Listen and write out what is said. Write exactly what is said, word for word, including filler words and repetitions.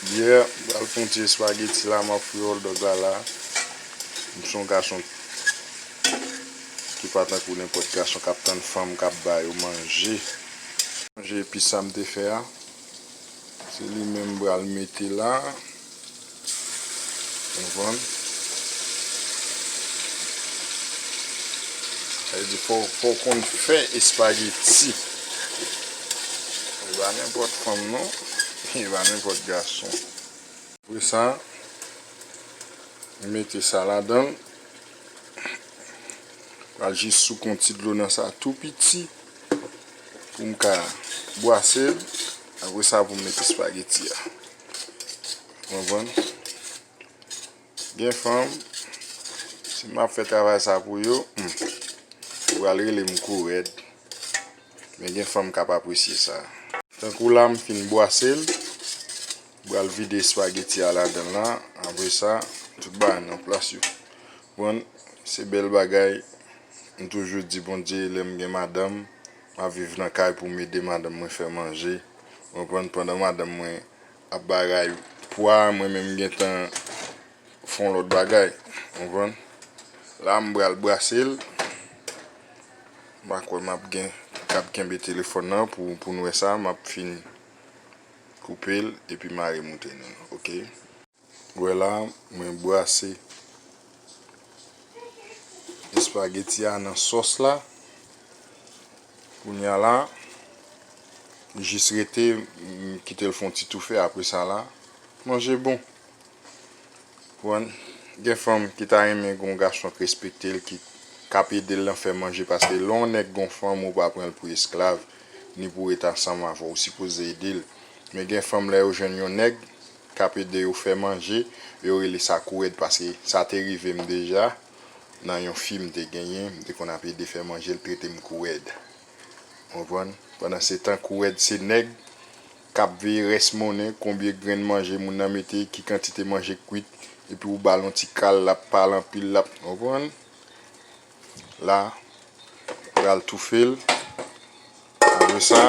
Yeah, m pral fè yon ti espageti la, m ap fri hot dog la la. M se yon gason ki pa tankou nenpòt gason k ap tann fanm k ap ba yo manje. Manje epis sa m te fè a, se li menm m pral mete la. Konprann? Sa vle di fò, fò w konn fè espageti. E pa nenpòt fanm non, e pa nenpòt gason. Apre sa, m mete sa ladan l. Pral jis souke yon ti dlo nan sa tou piti pou m ka bwase l. Apre sa, pou m mete espageti a. Konprann? Gen fanm, si m ap fè travay sa pou yo, hmm, yo pral rele m kou rèd. Men gen fanm k ap apresye sa. Tankou la, m fin bwase l, m pral vide espageti a ladan l la. Apre sa, tout bagay nan plas yo. Konprann? Se bèl bagay. M toujou di Bondye, lè m gen madanm, m ap viv nan kay pou m ede madanm mwen fè manje. Konprann? Pandan madanm mwen ap bagay pwa, mwen menm m gentan fè yon lòt bagay. Konprann? La, m pral bwase l. M pa kwè m ap gen, k ap kenbe telefòn nan pou, pou n wè sa. M ap fin koupe l epi mare moute nou, oke? Wè la, mwen bwase espageti a nan sòs la. Kounye a la, jis rete, m kite l fè yon ti toufe apre sa la. Manje bon. Konprann? Gen fanm ki ta renmen gen yon gason k respekte l, ki, k ap ede l nan fè manje, paske lè yon nèg gen yon fanm, ou pa pran l pou esklav, ni pou ret ansanm avè w, ou sipoze ede l. Men gen fanm, lè yo jwenn yon nèg k ap ede yo fè manje, yo rele sa kou rèd, paske sa te rive m deja, nan yon fi m te genyen, m te konn ap ede fè manje, l trete m kou rèd. Konprann? Pandansetan, kou rèd se nèg k ap veye rès monnen, konbyen grenn manje moun nan mete, ki kantite manje k kwit, epi ou ba l yon ti kal, l ap pale anpil, l ap, konprann? La, pral toufe l. Apre sa,